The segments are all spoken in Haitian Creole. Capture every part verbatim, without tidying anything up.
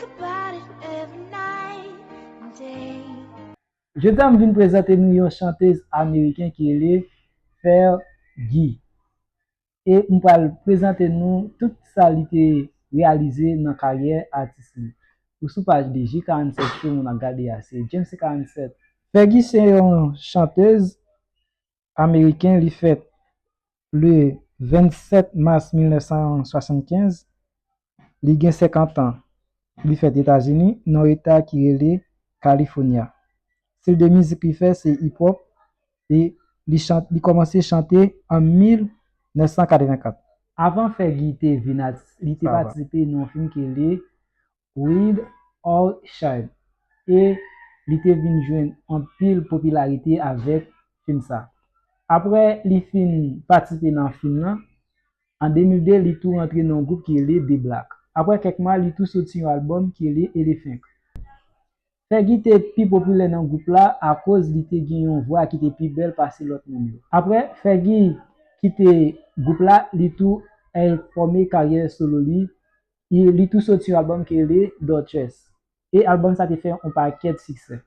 About it every night and day. Jodi a, m vin prezante nou yon chantèz ameriken ki rele Fergie. E m pral prezante nou tout sa li te reyalize nan karyè atis li. Ou sou paj de J karanntsèt Show, moun ap gade a, se James J karanntsèt. Fergie se yon chantèz ameriken, li fèt le vennsèt mas mil nèf san swasannkenz. Li gen senkant an. Li fèt Etazini, nan yon eta ki rele California. Stil de mizik li fè se hip hop e li chante, li kòmanse chante an mil nèf san katrevenkat. Avan Fergie te vin atis, li te patisipe nan yon fim ki rele Wild or Child e li te vin jwenn anpil popilarite avèk fim sa. Apre li fin patisipe nan fim nan, an de mil de, li tou rantre nan yon gwoup ki rele The Black. Apre kèk mwa, li tou soti yon albòm ki rele Elephant. Fergie te pi popilè nan gwoup la akoz li te gen yon vwa ki te pi bèl pase lòt moun yo. Apre Fergie kite gwoup la, li tou al fòme karyè solo li. Li, li tou soti yon albòm ki rele Duchess. E albòm sa te fè yon pakèt siksè.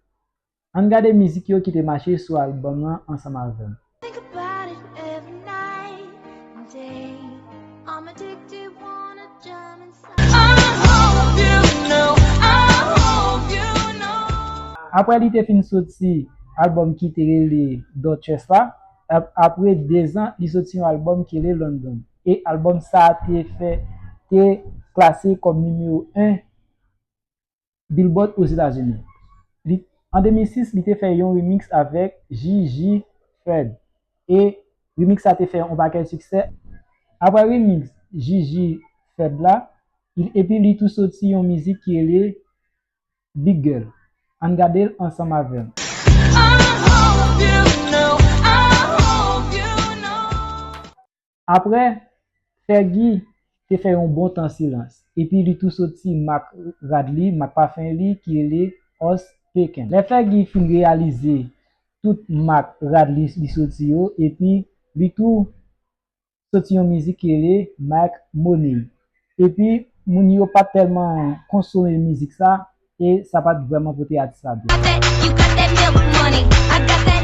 Ann gade mizik yo ki te mache sou albòm nan ansanm avè m. Think about it every night and day. I'm addicted, wanna jump inside. I hope you know, I hope you know. Apre li te fin soti albòm ki te rele Duchess la, ap-, apre dezan, li soti yon albòm ki rele London. E albòm sa a te fè, te klase kòm nimewo en Billboard Ozetazini. Li, an de mil sis, li te fè yon remix avèk Gigi Fred. E remix sa te fè yon pakèt siksè. Apre remix Gigi Fred la, li, epi li tou soti yon mizik ki rele Big Girl. Ann gade l ansanm avè m. I hope you know, I hope you know. Apre, Fergie te fè yon bon tan silans. Epi li tou soti mak rad li, mak pafen li ki rele Us Pecan. Lè Fergie fin reyalize tout mak rad li, li soti yo, epi li tou soti yon mizik ki rele Make Money. Epi moun yo pa t tèlman konsome mizik sa, e sa pa t vrèman pote atis la byen. I bet you got that milk money. I got that